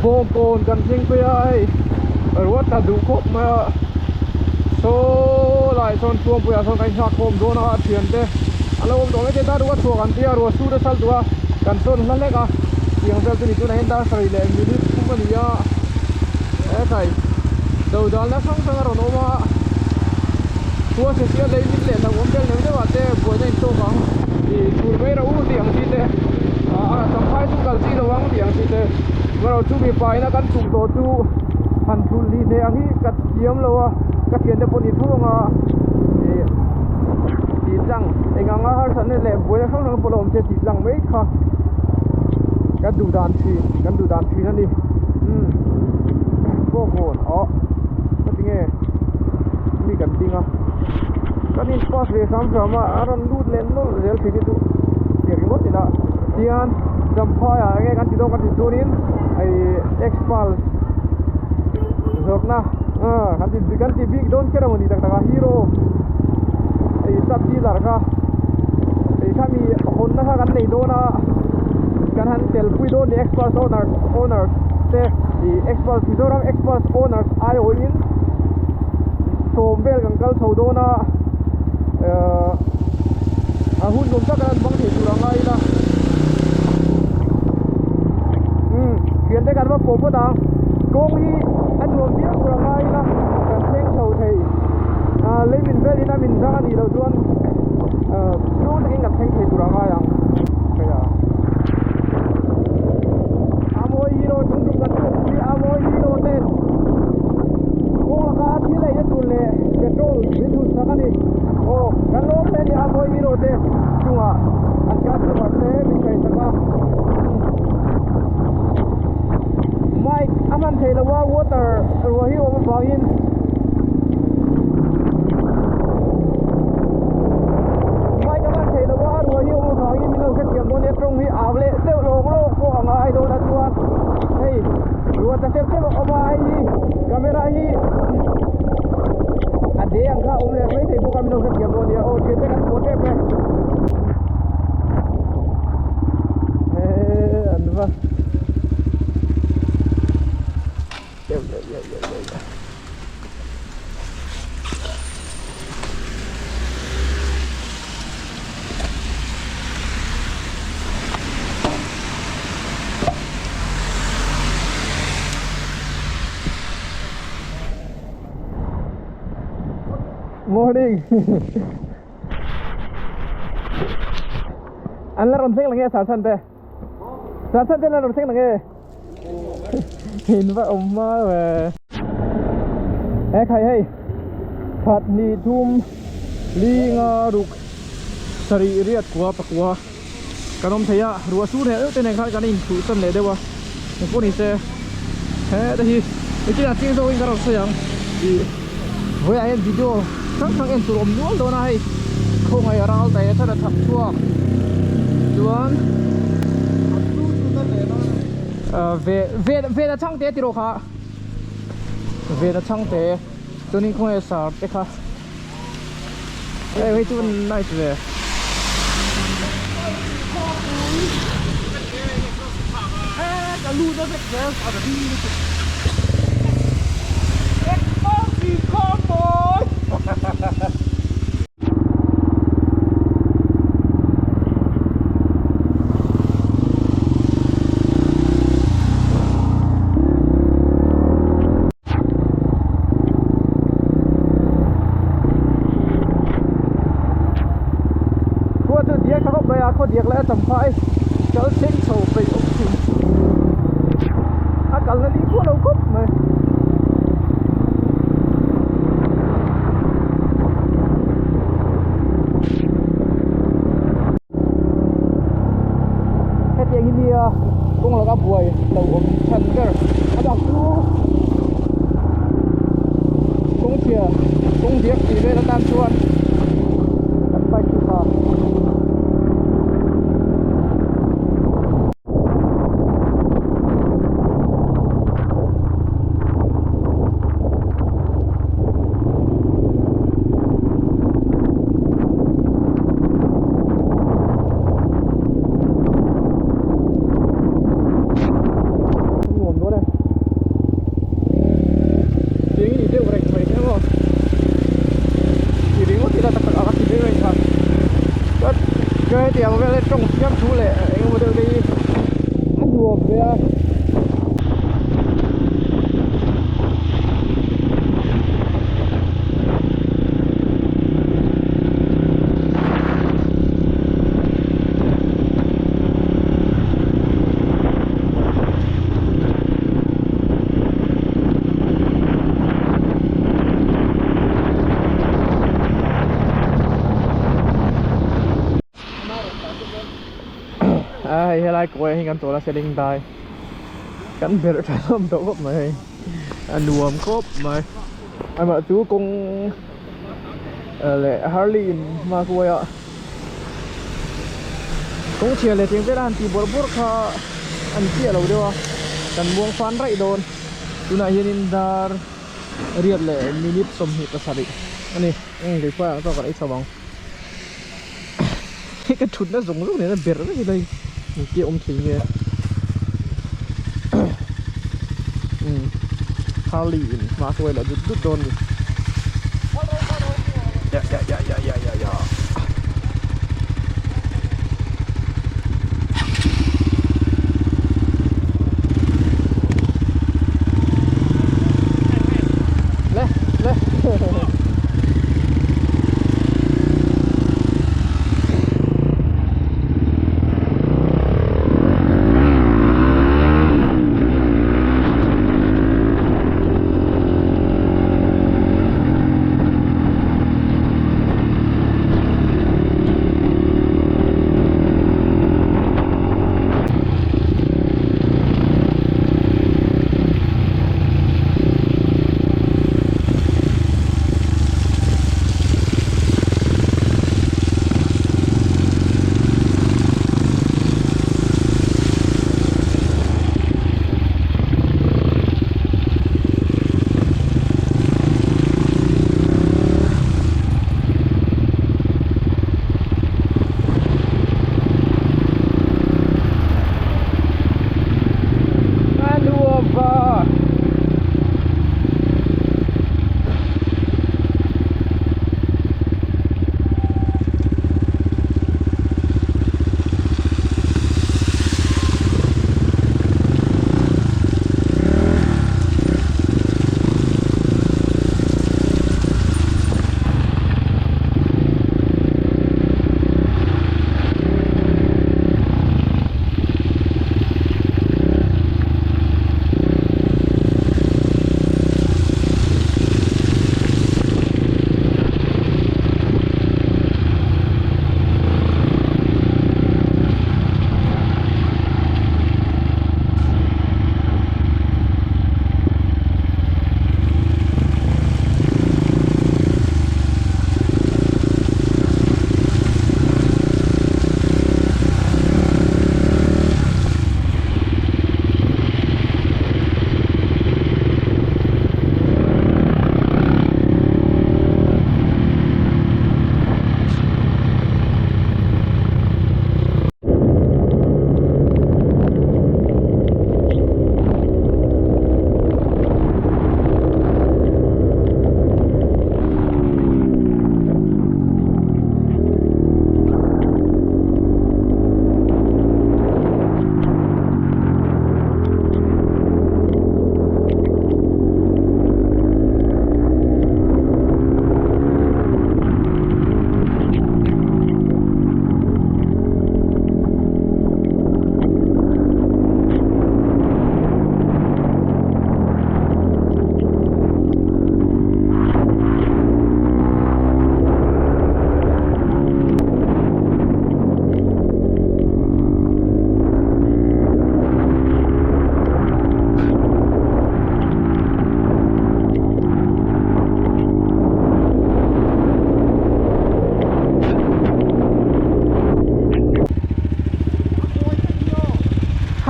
Bawngkawn kan thleng phei a hei ruat tla duh khawp mai a saw lai sawn Tluangpuiah sawn kan inhak khawm dawn a a thiante an lo awm tawh mai thei ta ruat chhuak an tia ruah su te sal duh a kan sawn hla hlek a tiang vel chu ni tunah hian dar sarih leh minute thum a ni a hetlai dodalna hrang hrang a rawn awm a khua se sia lei mit leh hlauhawm vel neuh neuh ah te buaina in tawk ang ih tur mai rawh u tih ang chi te ah champhai chu kal chi lo ang tih ang chi te erawh chu mipa ina kan tum tawh chu han thulh ni hle ang hi ka thiam lo a ka thiante pawh ni tho anga ih tih tlang eng anga harsatna leh buaina hrang hrang pawh la awm se tih tlang mai kha kan duh dan thin kan duh dan thin a ni umm bawngkawn ah ka ti nge mi kan ding a kan in pass ve hram hram a a rawn lut leh nawlh zel thin hi chu ti ringawt ila tian champhai ah enge kan ti dawn kan tih chuanin hei expal zawrhna ah kan ti kan ti bik dawn kher amawni tak tak a hero hei sub dealer kha hei khami hawnna kha kan nei dawn a kan han tel pui dawn ni expal owner owner te ih expal Mizoram expal owners aiawhin sawm vel kan kal chho dawn a ehh a hun nuam tak an hmang thei tur a ngai ila umm thiante kan va pawh phawt ang kawng hi a nuam viau tur a ngai ila kan thleng chho thei ah lei min velin a min zang a nih loh chuan ah tluang takin kan thleng thei tur a ngai ang hei a a mawi hero chung chung kan tum hi a mawi hero ten kawng laka thil ei na tur leh petrol min thun sak a ni aw kan lawm hle a ni a mawi hero te chungah an customer te min hrai sak a mic a hman theih loh a water ruah hi awm avangin mic a hman theih loh a ruah hi awm avangin min lo hrethiam dawn nia tawng hi au leh deuh lawk lawk pawh a ngai dawn a chuan hei ruah ta sep sep a awm a hei hi camera hi a de ang kha a awm leh mai thei bawk a min lo hrethiam dawn nia aw thiante kan pawh tep e an va Morning. An la rawn thleng lang e Sarchhan te. Sarchhan te an la rawn thleng lang e. In va awm hma ve. He khai hei khat hnih thum li nga ruk sarih riat kua pakua kan awm thei a ruah sur heh deuh te nen khan kan inthuh san leh deuh a engpawh ni se heta hi nitin ah chiang zawkin ka rawn sawi ang ih vawiah hian video hrang hrang en tur a awm nual dawn a hei khawngaih a ral daih a chhan a chhak chhuak chuan ve ve ve na chhang te a ti rawh kha ve na chhang te chuanin khawnge sar te kha hei hei chu nice ve Khua chu diak tha khawp mai a, khaw diak leh a tam phah e, kal thleng chho peih awm thin a kalna ni pawh lo khawp mai. Hetiang hi nia kawng laka buai lo awm chhan ber a bak chu kawng chhia kawng diak tih vel atan chuan kan bike chu tha. Nuam dawn e. Helai kawiah hian kan chawl a seling dai kan berh tha hlawm tawh khawp mai hei a nuam khawp mai amah chu kawng leh Harley in hma kuai a kawng chhia leh tiang vel a han tih bawrh bawrh kha a ni chiah lo deuh a kan muang fan raih dawn tunah hianin dar riat leh minute 27 a ni eng keipawh ah chuan kan ei chho ang. Hei ka thutna zawng zawng nena ber vek ila engtia awm thei nge umm Harley in hma hruai lah dut dut dawn ni ya ya ya ya ya ya ya le le A nuam va.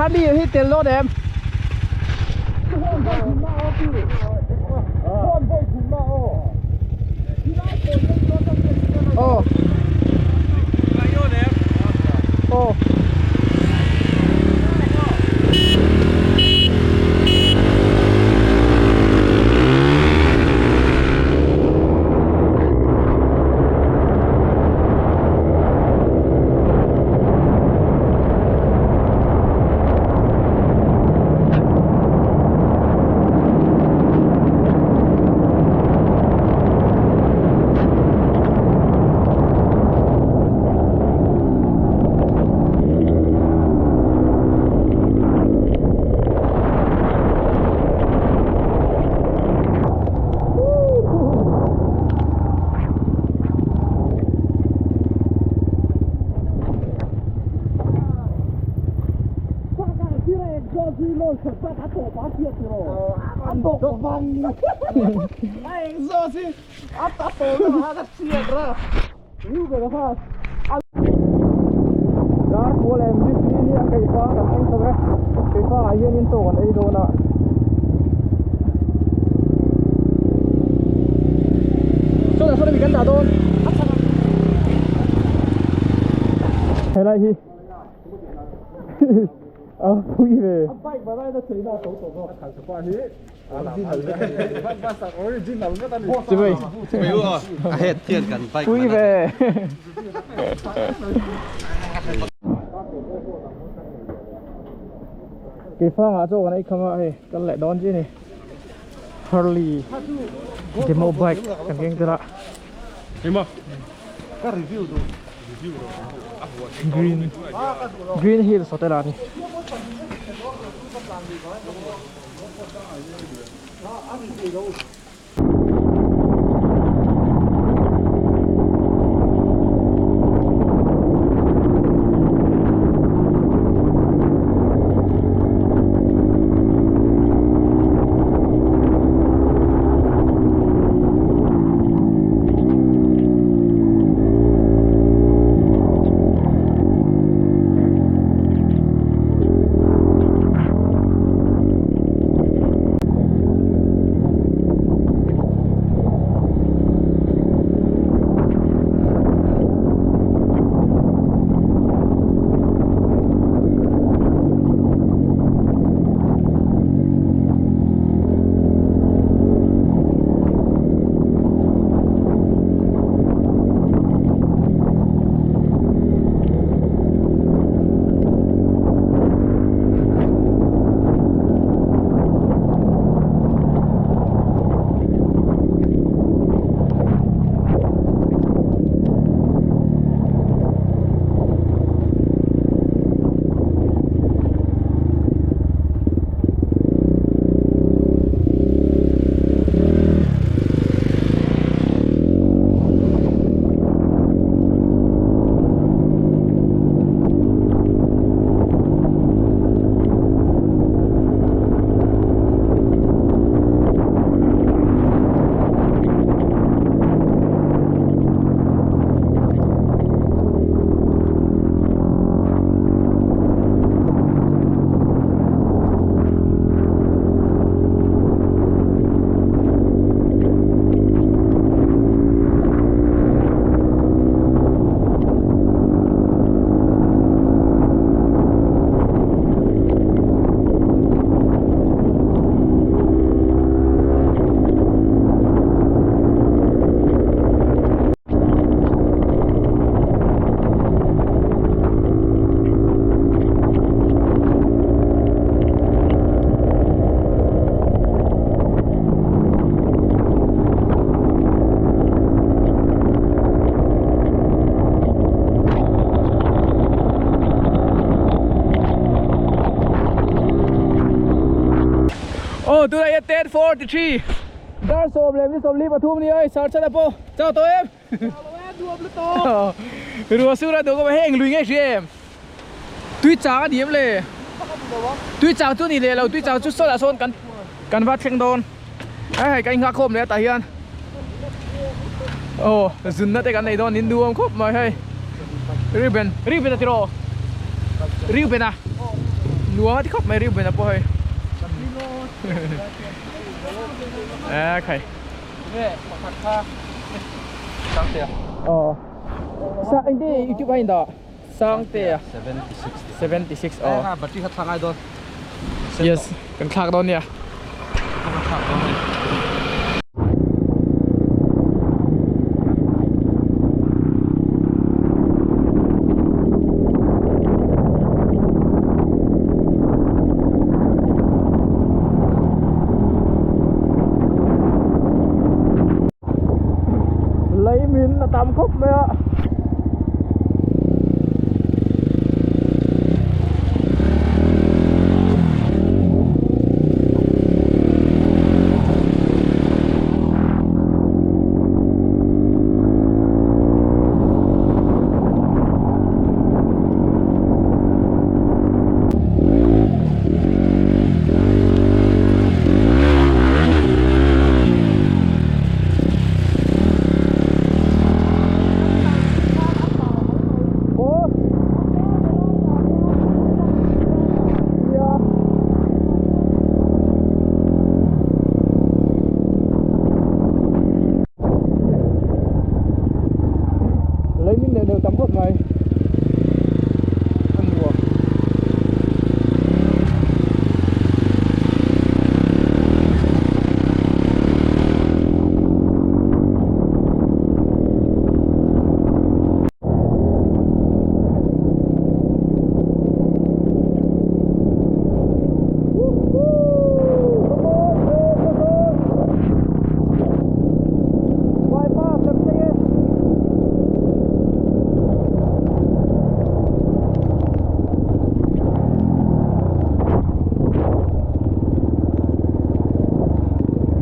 Harley hi tel dawn em? Aw. Aw. Dar pawl em ni tih hi a keifang kan thleng chho e keifang ah hianin chaw kan ei dawn a. Sawtah sawn ami kan dah dawn helai hi a pui ve. Pui ve. Keifangah chaw kan ei kham a hei kal leh dawn chi ni Harley demo bike kan keng tel a Green Green Hills hotel ah ni. Aw tunah hian 10:43 dar 10:43 ni a hei sar chhan a pawh chau tawh em. Ruah sur a duh ka heng lui nge hria em tui chang a ni em le tui chang chu ni leh lo tui chang chu sawtah sawn kan kan va thleng dawn hei hei ka inghak khawm leh a tah hian aw zunna te kan nei dawn in nuam khawp mai hei Reuben Reuben a tiraw Reuben a nuam a ti khawp mai Reuben a pawh hei e khai. Aw sa engti youtube a indah sangtea 76 aw battery kha thlak ngai dawn yes kan thlak dawn nia Lấy min là tam khúc đấy ạ.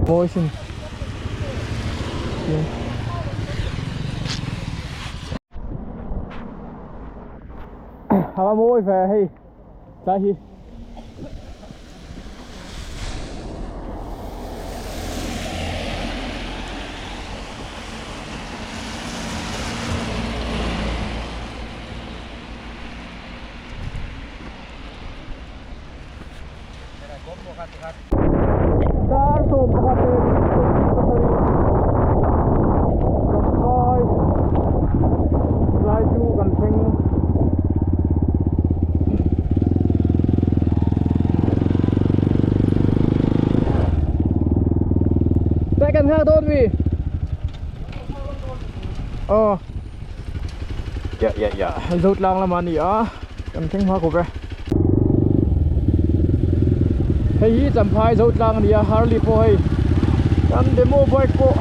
Mawi sin. A va mawi ve hei tlai hi. Dar 11 leh minute 27 kan phai tlai chu kan thleng Tại kan nghak dawn mi Ờ Dạ dạ dạ Zotlang lamah a ni a kan thleng hma khawp e. Hei hi Champhai Zotlang a ni a Harley pawh hei kan demo bike pawh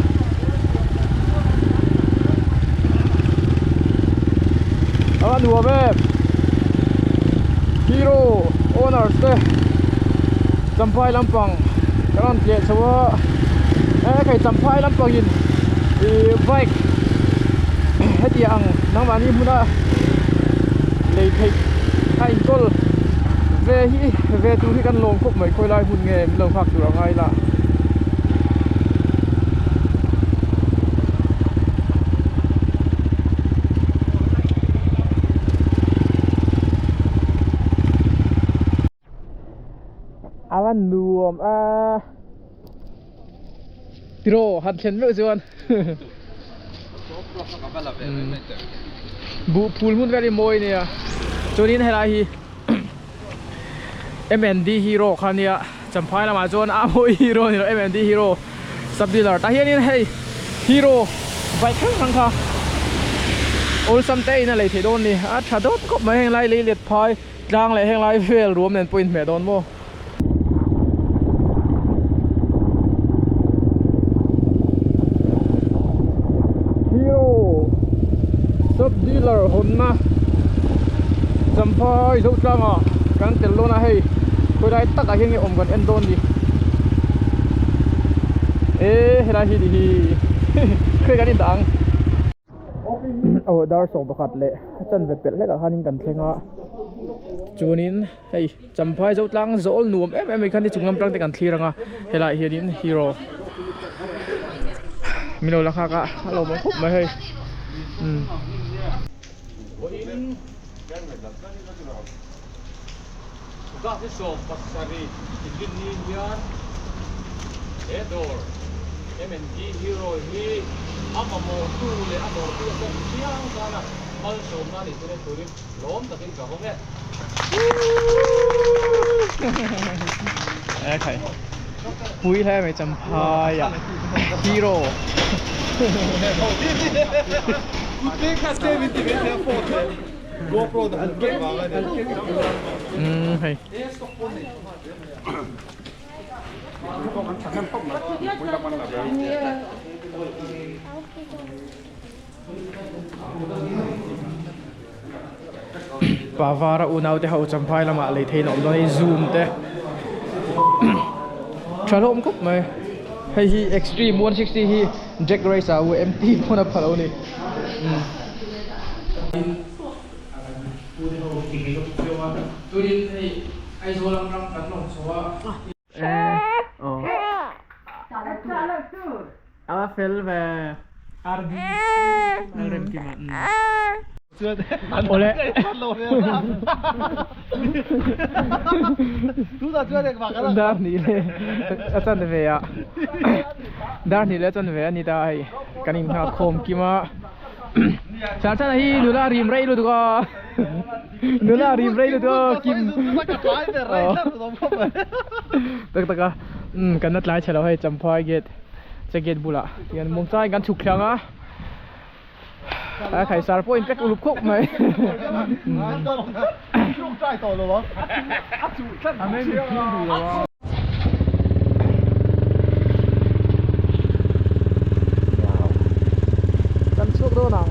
a nuam em hero owners te Champhai lampang kan rawn tleh chho a e hei Champhai lampang in ih bike hetiang ang nangmahni hmuna lei theih a inkawl ve hi ve tur hi kan lawm khawp mai khawi lai hmun nge min lo nghak tur a ngai la. A va nuam a tiraw han thlen meuh chuan buh phul hmun vel hi mawi ania chuanin helai hi M&D hero kha ania champhai lamah chuan a mawi hero a ni lo M&D hero sub dealer tah hianin hei hero bike hrang hrang kha awlsam te in a lei theih dawn a ni a tha dawt khawp mai heng lai lei let phai. Tlang leh heng lai vel ruam nen pawh inhmeh dawn maw? Hero sub dealer hawnna Champhai Zotlanga kan tel dawn a hei khawi lai takah hian nge awm kan en dawn ni e helai hi ni hi khawi kan indah ang. Aw dar 11 leh a chanve pelh hlek ah khanin kan thleng a chuanin hei Champhai Zotlang zawl nuam em em mai khan ni chung lam tang te kan thlir ang a helaiah hianin hero min lo la nghak a a lo awm khawp mai hei umm. M&D Hero hi a mamawhtu leh a dawrtu a pawh chiang tan a, malsawmna ni thil en turin lawm takin ka hawng e. E khai pui hle mai champhai ah hero umm hei. Pavara unau te ho champhai lamah lei thein a awm dawn a hei zoom te tha hlawm khawp mai hei hi extreme 160 hi jack race ah mt pawn a pha lo a ni. A fel ve RD Lalremkima Awle Dar hnih leh a chanve ah Dar hnih leh a chanve a ni ta hei kan inghak khawm kim a Char char hi nula rim rei lutuk a. Nula rim rei lutuk a kim Tak tak a umm kan la tlai chhe lo hei Champhai gate che gate bulah hian muangchangin kan chhuk thlang a a khaisar pawh in pack uluk khawp mai umm. Kan chhuak dawn ang.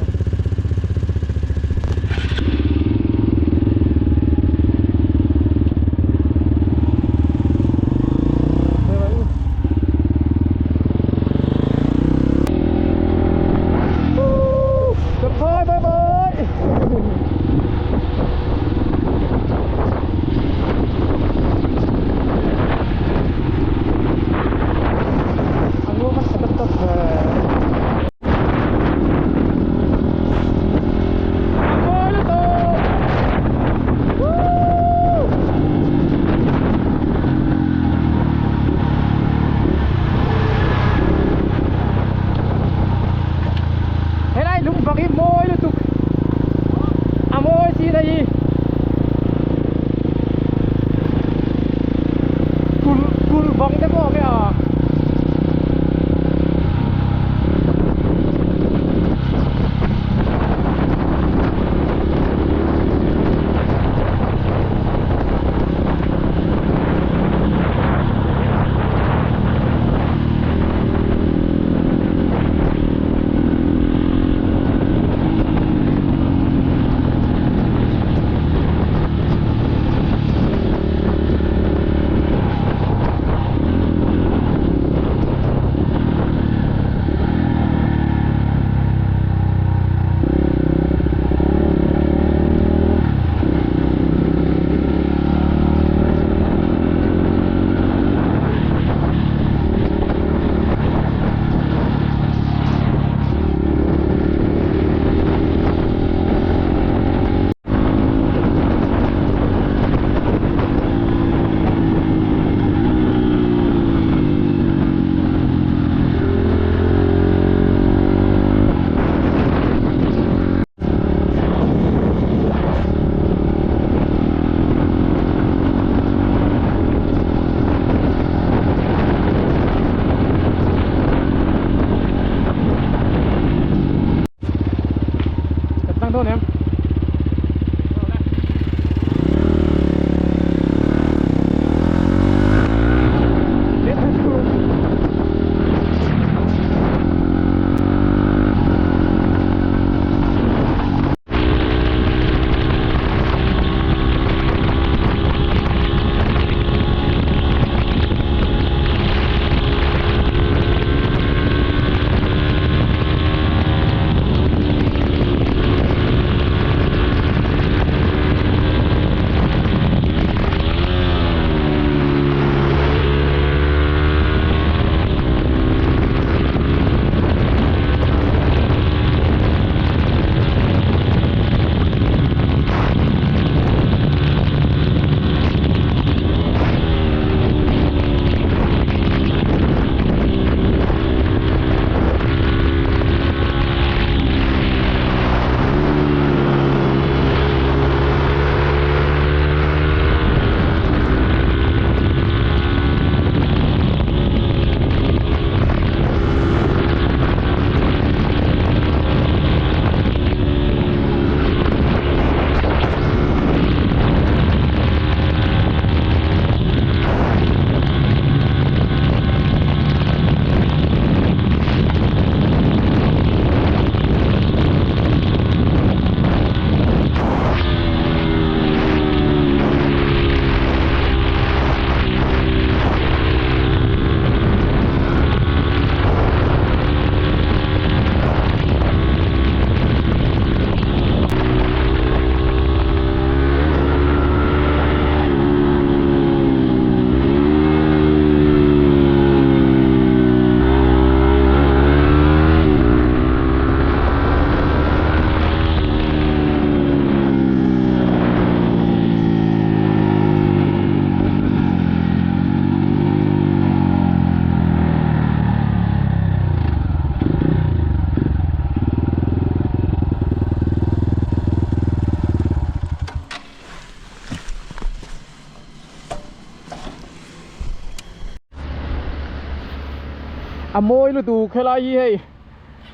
A mawi lutuk helai hi hei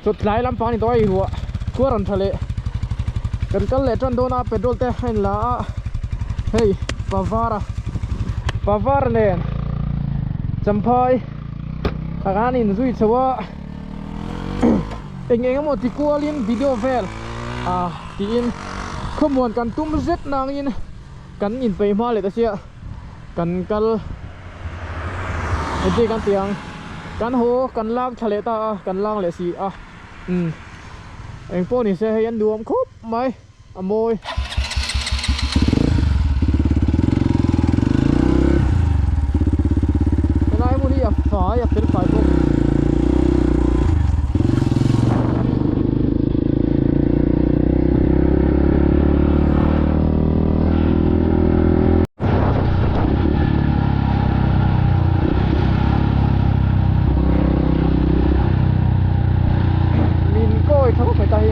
chawt tlai lampang a ni tawh a hei ruah khuar rawn tha leh kan kal leh tan dawn a petrol te a inla a hei pavara pavar nen champhai ah khan in zui chho a eng eng emaw ti kualin video vel ah tiin khawmuan kan tum zet nangin kan inpeih hma leh ta sia. Kan kal engti kan tih ang kan haw kan lang tha leh ta a kan lang leh si a umm eng pawh ni se hei an nuam khawp mai a mawi. Helai hmun hi a fai a fel fai bawk. Min kawi tha khawp mai ta hi.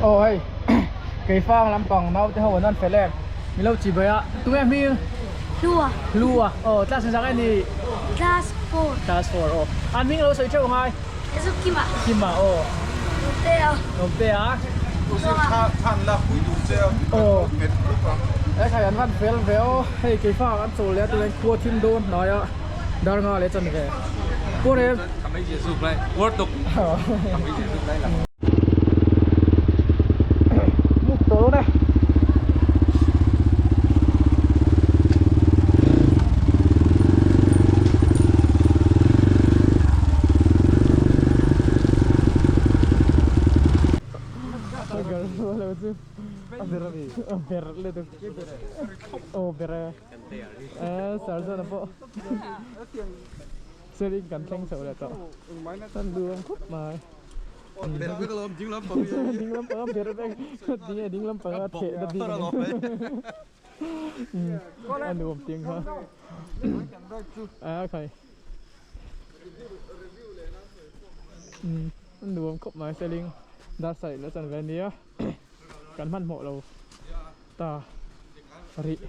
Aw hei keifang lampang naute ho an rawn fel em milo chibai a tunge hming. Hlua. Hlua. Aw, class engzah nge ni? Class 4. Class 4 aw. An hming lo sawi theuh ngai? Zu Kima. Kima aw. Awmtea. Awmtea. Than la pui duh che a. Aw. Met lup ang. E khai an van fel ve aw. Hei keifa an chawl leh a tunah hian khua thim dawn hnai a dar nga leh chan ve. Puar em? Ka mai zia zuk lai. Puar tuk. Ka mai zia zuk lai la. Muk tawh dawn e. A ber lutuk aw ber e eh sir chuan a pawh chuanin kan thleng chhoh leh tawh an duhawm khawp mai ding lampang a ber vek tinge ding lampang a theh na bik a nuam ting kha a khai an nuam khawp mai seling dar sarih la chan ve ania kan hmanhmawh lo ta rih.